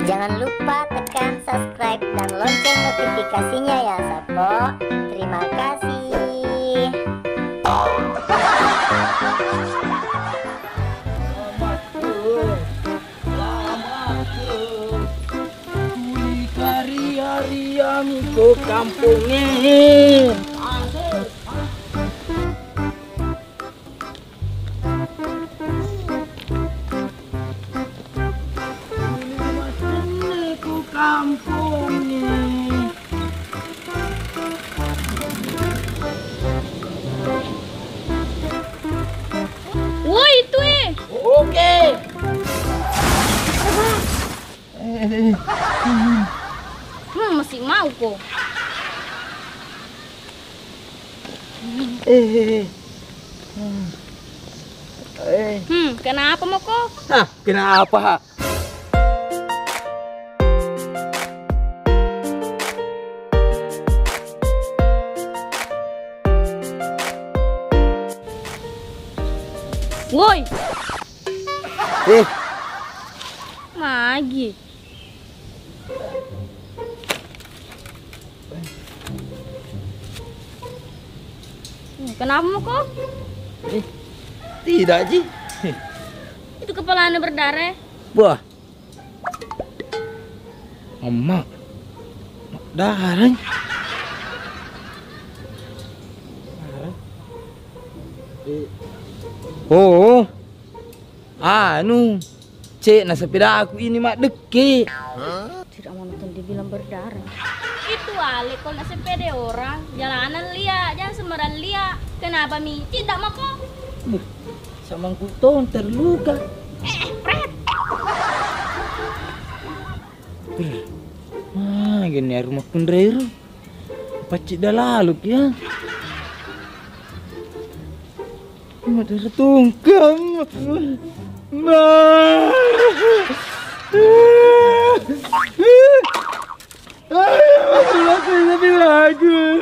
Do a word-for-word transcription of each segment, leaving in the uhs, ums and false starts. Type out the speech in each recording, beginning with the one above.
Jangan lupa tekan subscribe dan lonceng notifikasinya ya, Sappo. Terima kasih. Tuli kari-ariang ko kampongnge. Tuli matenne ko kampongnge. Woi, itu eh. Oke. Hmm, masih mau ko. Eh, eh, eh. Eh. Hmm, kenapa mau ko? Hah, kenapa? Woi. Eh. Magi. Kenapa mau ko? Eh, tidak, Ji. Itu kepalanya berdarah. Wah. Amma. Darah. Darah. Eh. Oh. Anu, cek na sepedaku ini maddekke. Tidak mau nonton dibilang berdarah. Itu Ale, kalau nak sepeda orang, jalanan lia, jangan sembarang lia. Kenapa mi? Tidak mau ko. Buh, samangku tong terluka. Eh, pret. Brr. Ah, gini rumah kunrero. Pacci dalalu kia. Madara tungkam. Ma. Ayo, aku lebih lagu.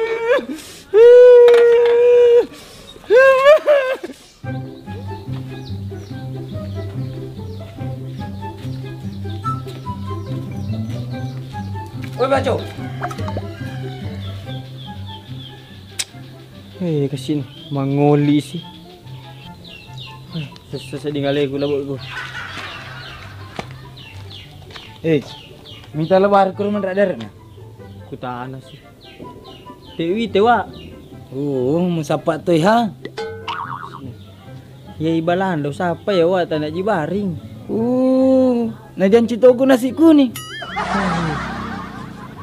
Woi, Baco. Eh, kasih mangoli sih. Eh, sessa seding aleku labuku. Eh, minta lebar ke rumah rak darat na. Kutana sih. Dewi tewa. Oh, musapa toi ha. Iya ibalando sapa ya wa tana jibaring. Uh, najanci toku nasi kuning.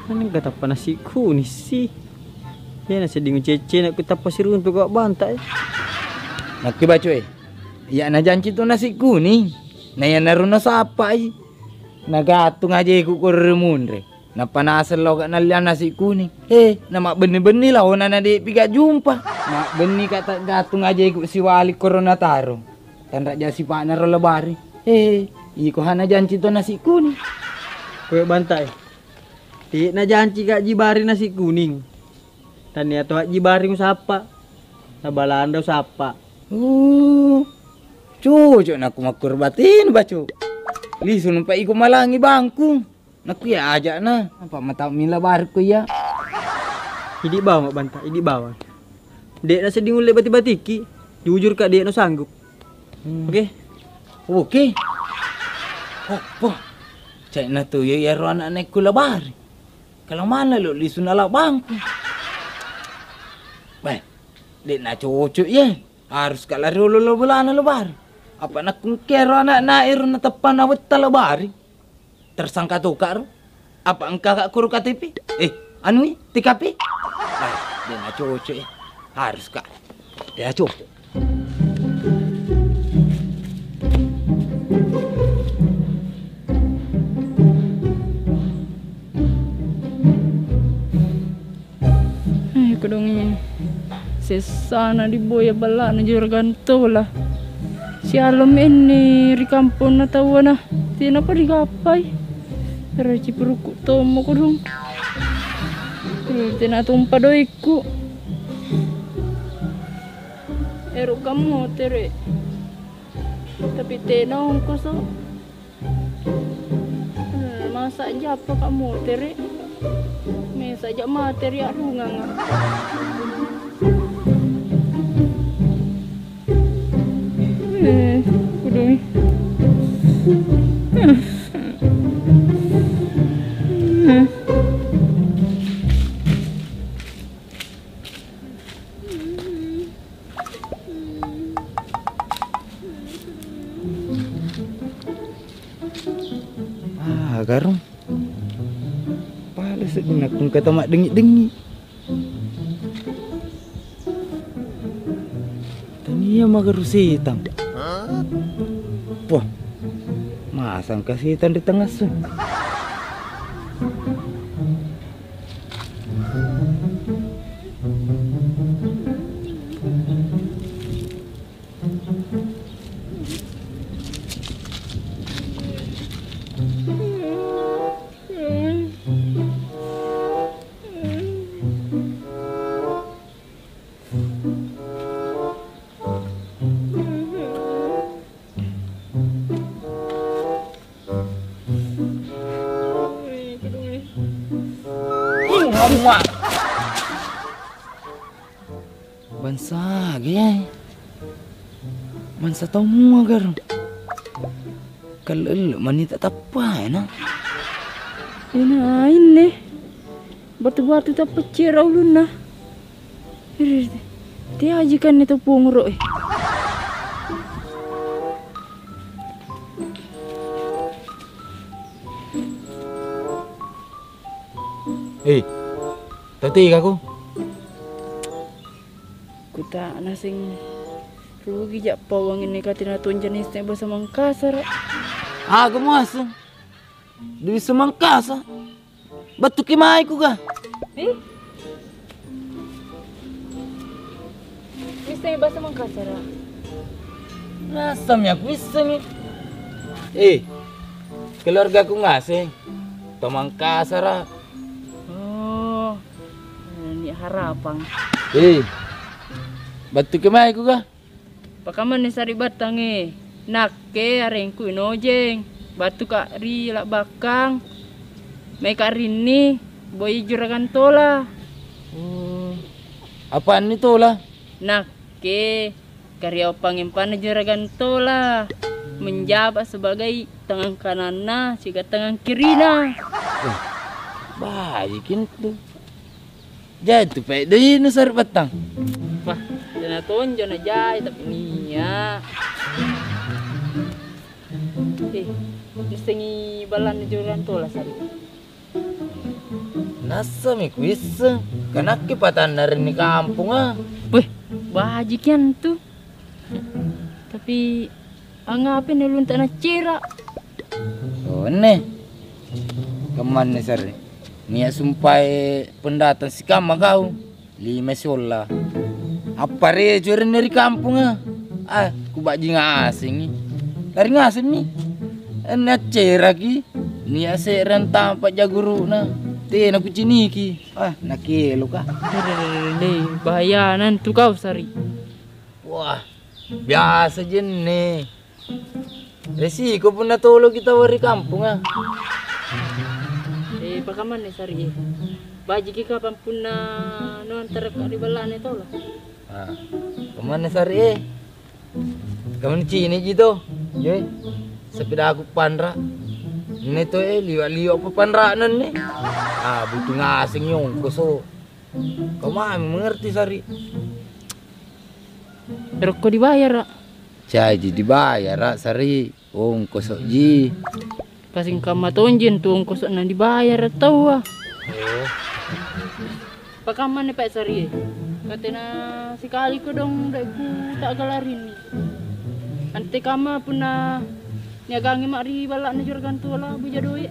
Mana katappa nasi kuning sih? Iya na seding cece nak kutappa siruntu kau banta eh. Nakki baco eh. Iya najanci tu nasi kuning. Na iya naru nasapa i. Nagatung aja iku kurre munre. Nappa naseng loka nalliang nasi kuning. Eh, na mabbenni-benni lahona na de'pi ga jumpa. Mabbenni ka taggatung aja iku siwali korona taro. Tanra ja sipa'na ro lebari. Eh, iko hana janci to nasi kuning. Kowe banta eh. Ti na janci ka jibari nasi kuning. Tania to jibari usappa. Na balanda usappa. Uh, cocok naku makkur batin baco. Lisu numpa iko malangi bangku. Nakku iya ajakna, apa matau mila baru ku iya. Idi bawang banta, idi bawang. Dek na seding ulle bati-batiki, jujur ka dek no sanggup. Hmm. Oke. Oke. Apa? Cek na tu ya iyaro anak nekku labari. Kalau mana lo lisu nala bangku. Beh, dek na cocok ya. Harus ka lari lo bolana labari. Apa nakku kero anak na ero na teppa na wetta labari. Tersangka toka ro. Apa engka ka kuru K T P? Eh, anu i, T K P? Ah, dena cocok eh. Harus ka. Dena cocok. Eh, kodongnge sessana diboya balla'na juragan tola. Sialo menne ri kamponna tauwana. Tenapa digappai. Ero cipurukku tommo kodong. Eh, tena tompa doikku. Ero kammotere. Tapi tena ongkoso. Hmm, Masa jappa ka motere. Mesa ja materi arungang. Eh, kudui. Ah, garung. Pale sedding nakku engka tama dengi-dengi. Tania magaru setang. Wah, masang ka setang di tengah su. Bangsa ge. Mansa tau mua garung. Kelle mani tak tappa ena. Ena inne. Batu-batu tappa cera ulunna. Iri, te aji kan ne tau punguro e. Eh, tau tega ko? Kuta naseng rugi ja pawang ini katina tonja niste bahasa Mangkasar. Aga muaseng? Di bisa Mangkasar. Battu ki mai ku ga? Eh? Bisa bahasa Mangkasar? Rasa mi aku bisa mi. Eh, keluarga ku ngaseng. To Mangkasar. Oh, ini harapang. Eh, battu ke mai ku ga? Pakamanne sari battangnge. Nakke arengku Inojeng. Battuka ri Labbakkang. Maika rinni, boi juragan tola. Oh, apanni tola? Nakke kariau pangempanna juragan tola. Menjabat sebagai tangan kananna siga tangan kirina. Wah, bajikin tu. Jai tu pede inu sari battang. Wah, tena tonjo na jai tapi nia. Eh, nisengi balanna jurang tola sari. Nasa mi kuisseng, kanakki patanna rinni kampunga. Weh, bajikian tu. Tapi angape ni ulunta naccera? Oh, enne. Kemanne sare. Nia sumpae pendatang sikamma kau. Lima siolla. Appare curenni ri kampunga. Ah, kubajji ngasengi. Lari ngasemmi. Enne acceraki. Nia se'rang tampa jaguruna. Tena kuciniki. Ah, nakeloka. Deh, bahayanan tu kau sari. Wah, biasa jenne. Resiko punna tolo kita wari kampung ah. Eh, pakamanne sari e. Bajiki kapang punna no antara ka ri ballane tolo. Ah, kamanne sari e. Kamu cini ji to. Ye. Sepedaku panra. Ini to eh liwa-liwa apa panra nanne. Ah, butuh ngaseng yongkoso. Kau mami mengerti sari. Rokko dibayar, Ra. Caji dibayar, Ra, sari. Ongkosok ji. Pasingkamma tonjen tu ongkosok na dibayar tau ah. Oh. Pakammanne Pak Sari. Katena sikali ko dong dek ku tak galarini. Ante kama punna niagangi mak ri balak na juragan tola buja doe.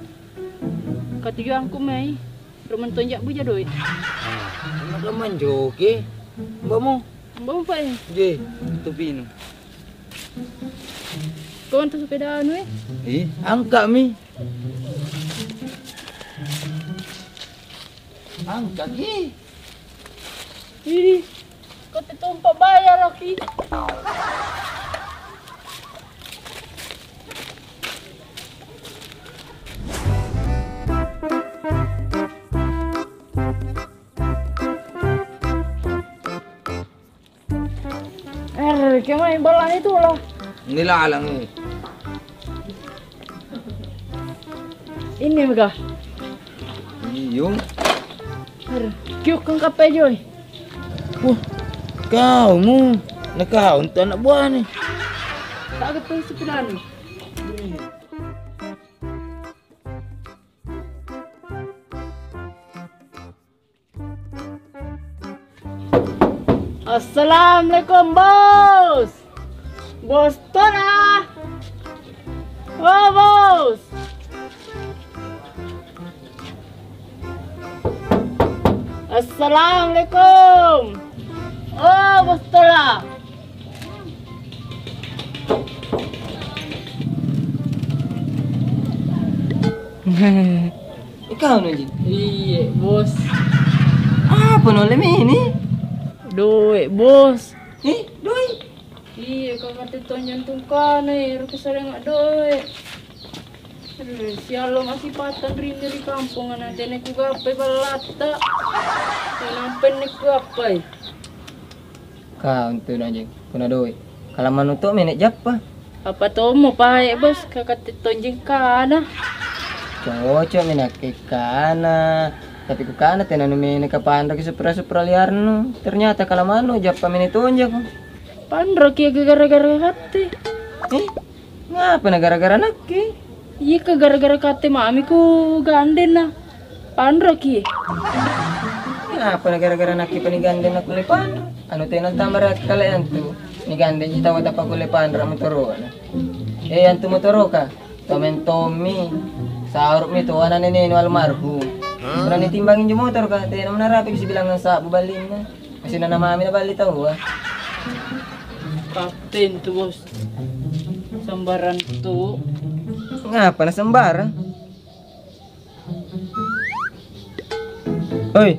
Katujuanku mai. Roman tonjak buja doe. Maka manjoke. Mbakmu. Mbakmu Pak eh. Je, tupinu. Kau antu sepeda anu eh. Eh, angkat mi. Angkat ki. Ini. Kau tetompak bayar lagi. Kemai balani tu lah. Ini lalang ini. Ini mega. Iyo. Kiuk kang kape joi. Wah, kau mu. Nak kau untuk anak buah ni. Tak ada sepeda ni. Assalamualaikum, Bos. Bos Tola. Oh, Bos. Assalamualaikum. Oh, Bos Tola. Ikau no, Jin? Iye, Bos. Apa no le meni? Doe, Bos. Eh, doi? Iye, kakak te tonjang tungkana, ero kesareng doe. Aduh, siallo masipatan rinni ri kampung, ana tene ku gappai ballatta. Nampen ne ku gappai. Ka untu najeng, puna doe. Kala manu to menek jappa. Apa tomo pae, Bos, kakak te tonjeng kana. Cocok menakke kana. Tapi ku kana tena nu mene ka panro ki supra-supra liarnu. Ternyata kala manu jappa mene tonjeng. Panro ki gara-gara katte. Eh? Ngapa na gara-gara nakke? Iya ke gara-gara kate mami ku gandeng na panroki. Ngapa na gara-gara nakke pani gandeng na kulle panro? Anu tena tamara kale antu. Ni gandeng ji tawa tapa kulle panro motoro na. Eh, antu motoro ka. Tomen tommi. Sauruk mi to ana nene nu almarhum. Pernah ni timbangin ju motor ka. Tena menarapi bisa bilang sabu balinna. Masih nana mami na bali tau ah. Kapten tu, Bos. Sembarang tu. Ngapa na sembarang? Oi.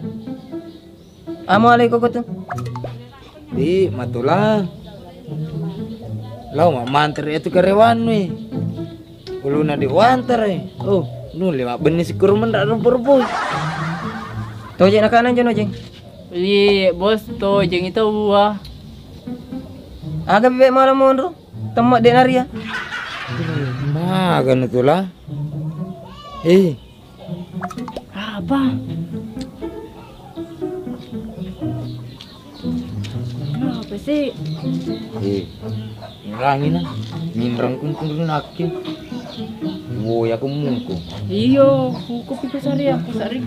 Amo alai koko tu. Di matula. Lau ma mantar itu karyawan wi. Uluna di wantar eh. Oh, nulle ma benni sikuru menra rumpur boy. Toje na kanan jono jeng. Iye, Bos, to jengi tawwa. Aga bebe malam monro? Temma de naria. Maga nu tula. Eh. Apa? Apa sih? Eh. Rangina, minreng kuntung nakke. Wo ya kemungku. Iyo, kuku piku sari aku sari.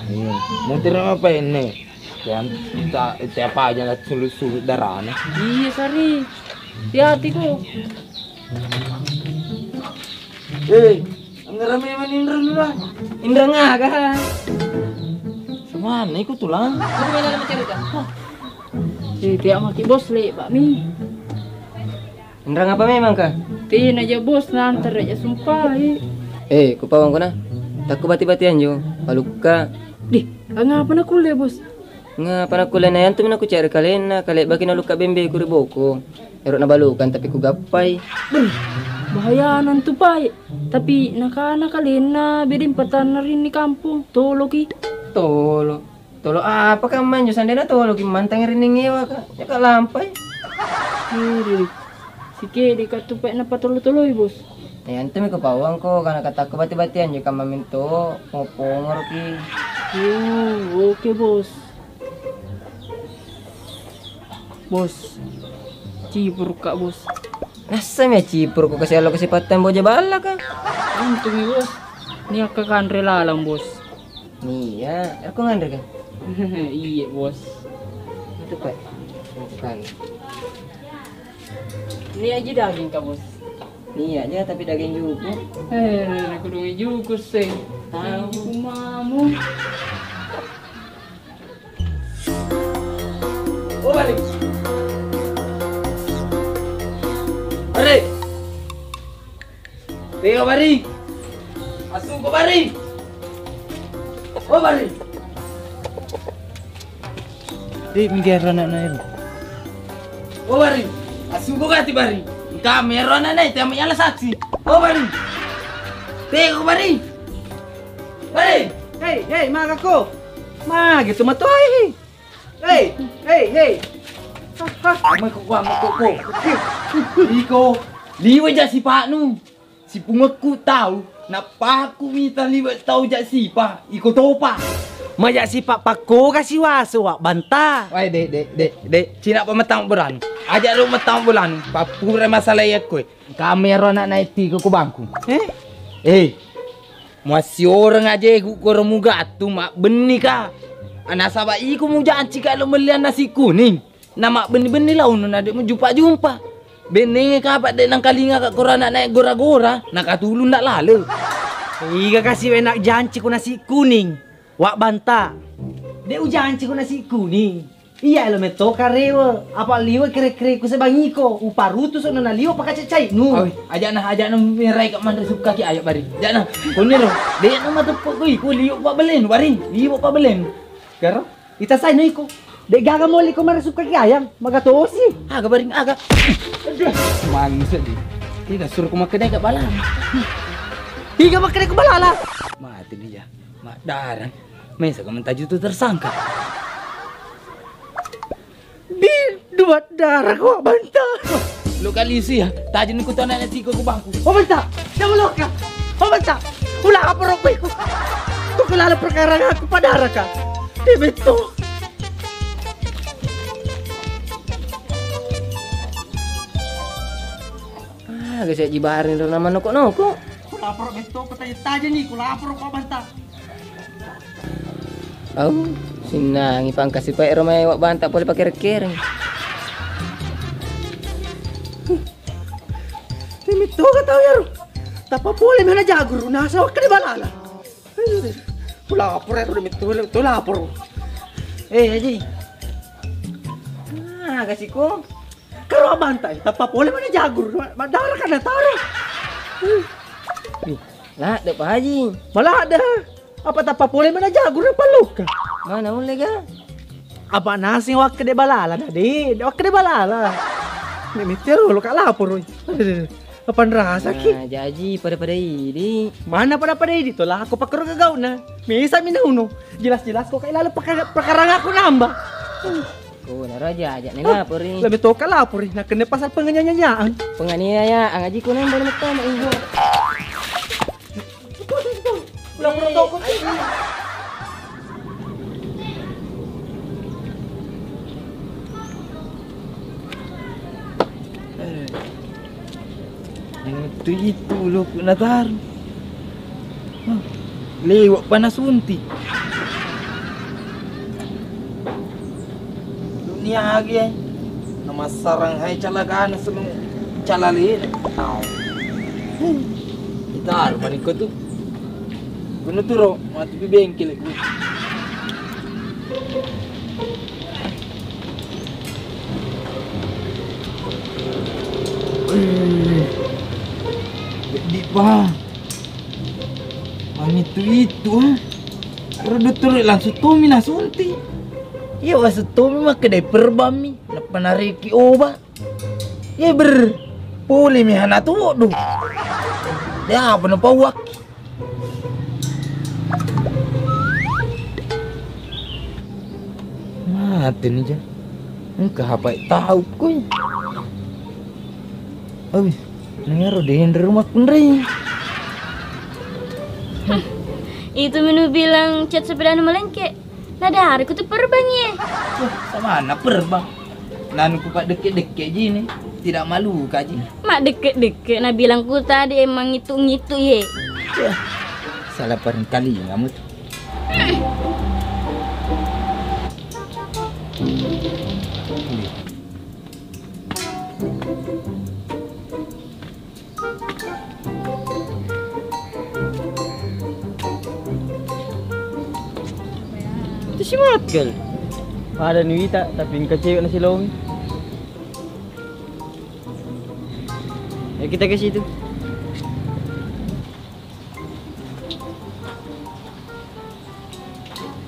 Iya. Mutir apa ini? Yang tak tiap aja lah sulut-sulut darahnya. Iya sari. Hati-hati ku. Eh, anggara memang inreng lah. Inreng aga? Semana ikut tulang? Aku main dalam cerita. Eh, tiap maki bos le, Pak Mi. Inrang apa memang kah? Tina ja bos nantar ja sumpahi. Eh, kupawang kona. Takku bati-batian jo. Palukka. Dih, ngapa na kulle bos? Ngapa na kulle na yantu mina kucari kalenna, kale bagi na lukka bembe ku ri boko. Ero na balukan tapi ku gappai. Beh, bahaya nantu pai. Tapi nakana kalenna bedeng patanna rinni kampung. Toloki. Tolo. Tolo apa ka manjo sandena tolo ki mantang rinning ewa ka. Ya ka lampai. Iri. Sikedi ka tupai napatolo-toloi bos. Ya antu mi ko pawang ko kana katakko bati-batian je ka maminto pongor ki. Oh, oke bos. Bos. Cipur ka bos. Nasa mi cipur ko kasi allo kasi patang boja balla ka. Antu mi bos. Ni akka kanre lalang bos. Nia, aku nganre kan? Iya bos. Itu pak. Bukan. Ini aja daging kak bos. Nia aja tapi daging juga. Eh, aku dong juga sih. Tahu. Mamu. Oh balik. Balik. Tega bari. Asuko bari. Oh bari. Di migero anak naik. Oh bari. Asuko gati bari. Kami ero anak naik tiap menyala saksi. Oh bari. Tega bari. Bari. Hei, hei, maga ko. Magi tu matoi. Hei, hei, hei. Ame ko, ame ko, ko. Iko, liwe ja sipaknu. Sipungekku tau, nappaku mita liwe tau ja sipa, iko topa. Maja sipa pakkoga siwaso wa banta. Wai, dek, dek, dek, dek. Cina pa metang beranu. Aja lu metang beranu. Papura masalah iya koe. Kami ero anak naik tiga ku bangku. Eh? Eh. Muasioreng aja ku koro mugattu mabbenni ka. Nasaba iko mujanci ka lo melian nasi kuning. Na mabbenni-benni launu na de mujumpa-jumpa. Bennenge kapa de nangkalinga ka koro anak naik gora-gora. Nakatulung ndak lale. Iga kasi enak janci ku nasi kuning. Wa banta. De ujanci ku nasi kuning. Iya, elo metto karewe, apa liwe kere-kere ku sebangiko, uparutu sono na liwe pakacacainu. Awi, ajakna, ajakna merai ka manre sukka ki ayak bari. Ajakna, koniro, de na mateppo ku iko liwe pa belen bari, liwe pa belen. Kero? Ita sai no iko. De gaga moli ko manre sukka ki ayam, maga tosi. Aga baring, aga. Aduh, manse di. Ika suruh ku makkeda ka balala. Ika makkeda ka balala. Mati dia. Maddarang. Mesa ka mentaju tu tersangka. Di dua darah ko banta. Lo kali isi ya, tajin ku tona na tiko ku bangku. Oh banta, jangan lo ka. Oh banta, ulah apa rokok iku. Tu kelala perkara aku pada raka. Dia betul. Ah, gak saya jibarin ro nama noko-noko. Ku lapor betul, ku tajin-tajin ni, ku lapor ko banta. Au, sinnangi pangkasi pae ro mai wa banta pole pakere-kere. Ini tuh kata ya ro. Tapa pole mana jagur, nasa wakkede balala. Ku lapor ya ro, demi tuh, tuh lapor. Eh, Haji. Ah, kasih ko. Karo abanta, tappa pole mana jagur, ma-, madara kana taro. Ih, ladde, Pak Haji. Maladde. Apa tappa pole mana jagur, apa luka? Mana ulle ga? Apa nasi wakkede balala, Dadi? Wakkede balala. Ini mitir lo ka lapor, woi. Aduh, aduh, aduh. Apa rasa ki? Nah, jaji pada-pada idi. Mana pada-pada idi to lah, aku pakero gagauna. Misa mina uno. Jelas-jelas kok kayak lalu perkara, perkara aku nambah. Oh, naraja aja nih lapori. Lebih toka lapori, nah kena pasal penganiayaan. Penganiayaan aja ku nambah nama tama ibu. Ulang perotokol. Eh. Yang itu, itu lo ku nataru. Hah, lewat panas unti. Dunia agi, eh. Namassarang hai calagana sebelum calale. Kita harus manikko tu. Kuno turo, mati pi bengkel ku. Wih, gede, Bang. Mamitu itu, ah. Ro dottoro langsung tomi nasunti. Iya, langsung tomi makkedai perbammi, nappa nareki obat. Iya, ber. Pole mi hana tuwo, duh. De apa napauwakki. Mate ni ja. Engka hapai tau koi. Abis, nengaro denre rumah kunrei. Itu menu bilang cat sepedanu malengke. Nadari ku tu perbang ye. Wah, samana perbang. Nanu ku pak dekke-dekke ji ni. Tidak malu kaji. Mak dekke-dekke na bilang ku tadi emang ngitu-ngitu ye. Yah, salah parengkalingamu tu. Itu si Michael. Pada nuita tapi engka cewek na silongi. Ya kita ke situ.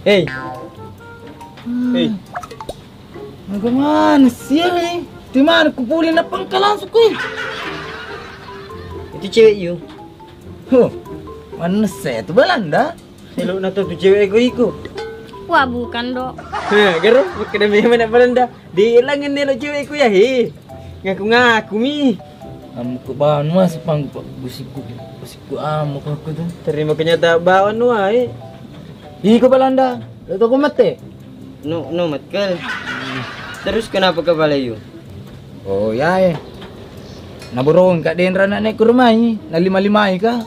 Hei. Hei. Aga maneng sia ni? Di mana ku puli na pengka langsung kui? Itu cewek yu. Huh. Maneng saya tu Belanda. Elok na tu cewek iko iko. Wah, bukan, Dok. Heh, garo, makkeda memang nak Balanda. Di langen nelo cewekku ya, he. Ngaku-ngaku mi. Amukku banua sepanggu, Pak. Busikku, busikku amuk aku tuh. Terima kenyataan bawa nuai. Iko Balanda, lo toko mate? No, no, Matkel. Terus kenapa kepala you? Oh, ya, eh. Naborong kak denra nak naik ke rumah ini, nalima-limai kak.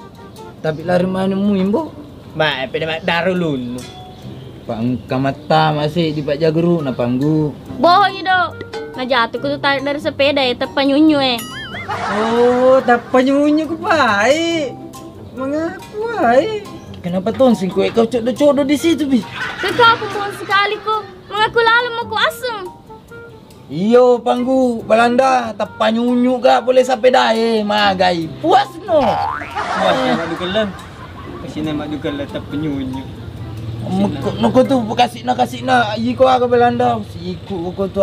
Tapi lari mana mu imbo? Ma, eh, pede mak daru lunu. Pak engka matta masih di Pak Jaguru na panggu. Bohong, Ido. Najatuh ku tu tarik dari sepeda, eh, tappa nyunyu, eh. Oh, tappa nyunyu ku pai. Mengaku ai. Kenapa tonsing kue kau codo-codo di situ, Bi? Kekau pun bohong sekali ku. Mengaku lalu mau ku aseng. Iyo, panggu Balanda, tappa nyunyu ga pole sapedae, magai. Puas no. Puas no, Madukellen. Kasina Madukellen tappa nyunyu. Mekko no ko tu, kasina, kasina. Iko aga Balanda, siku ko tu.